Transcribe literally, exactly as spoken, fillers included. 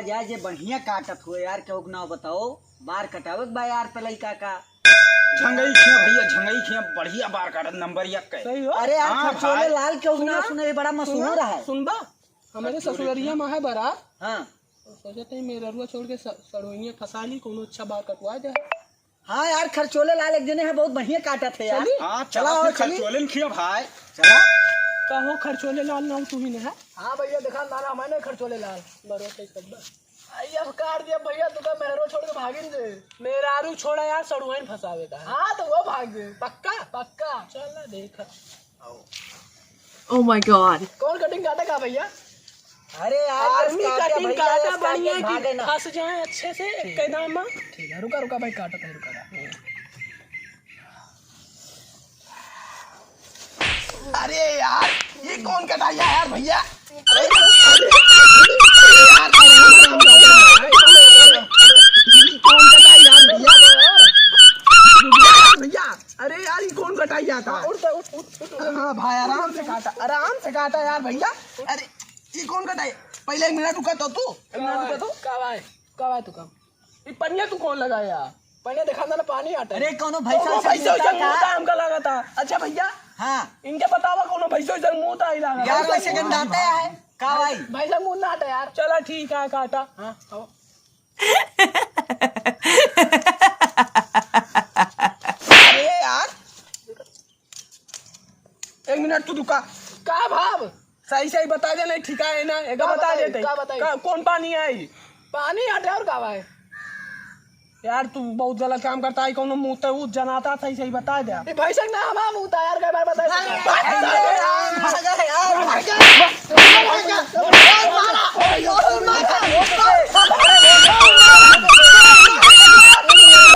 जाए जे बढ़िया काटत हो यार, केहू के नाव बताओ, बार कटावे के बा यार पे लइका का। झंगई खिया भइया, झंगई खिया, बढ़िया बार काटत, नंबर एक के। सही हो। अरे यार, हाँ खरचोले भाई। लाल केहू के नाव सुना, सुने, बड़ा मशहूर सुना, है। सुनबा, हमरे ससुररिया में है बारात। हाँ। सोचत हई मेहररुआ छोड़ के स-, सड़ोइनिया फंसा ली, कोनो अच्छा बार कटवा दे। हाँ यार, खरचोले लाल एक जने है, बहुत बढ़िया काटत है यार। चली? हाँ, चला चला हो, फिर चली। खरचोले न खिया भाई। चला। कहो खरचोले लाल नाम तू ही ने है? हाँ भइया, देखा ना, ना, मैंने खरचोले लाल। बरो से सब बस। आई अब काट दिया भइया, तू का मेहरो छोड़ के भागिन दे। मेहरारू छोड़ा यार, सड़ुआइन फंसावे का है। हाँ, तो वो भाग दे। पक्का? पक्का। चल ना देखा। Oh my God। कौन कटिंग काटा का भइया? अरे यार, आर्मी बस काटा कटिंग भइया, काटा बस काट बढ़िया के कि भागे ना। फंस जाए अच्छे से, ठीक। कैदा में। ठीक है, रुका, रुका भाई, काटा था, रुका। अरे यार, ये कौन कटाई है यार भइया? अरे, अरे, अरे यार, ये कौन कटाई यार भइया? यार भइया, अरे यार, ये कौन कटाई आता है? उठ, उठ, उठ, उठ, उठ। हाँ भाई, आराम से काटा, आराम से काटा यार भइया। अरे, ये कौन कटाई? पहले एक मिनट रुका तो तू, एक मिनट रुका तो। का भाई, का भाई तू का? ये पनिया तू कौन लगाया? पनिया देखा ना, पानी आता है। अरे, कोनो भैंसा कोनो से भैंसा मुंह से का? मुंह का हमका लगा था। अच्छा भइया, हाँ। इनके बतावा कोनो भैंसा से मुंह आई लगा। यार, वैसे गंधाता है। का भाई? भैंसा मुंह ना हटा यार। चला ठीक है, काटा। हाँ, आओ। अरे यार, एक मिनट तू रुका। का भाव? सही सही बता दे, नहीं ठीक है ना, एक का बता बताई, देते। का बताई? का, कौन पानी आई? पानी हटे और का भाई? यार तू बहुत गलत काम करता है, कोनो मुंह ते ऊ जनाता, सही सही बता दे। ये भैंसा ना हमारा मुंह था यार, कई बार बता दे। अरे यार, भागा यार, भागा। भागा, भागा। मारा, मारा, मारा।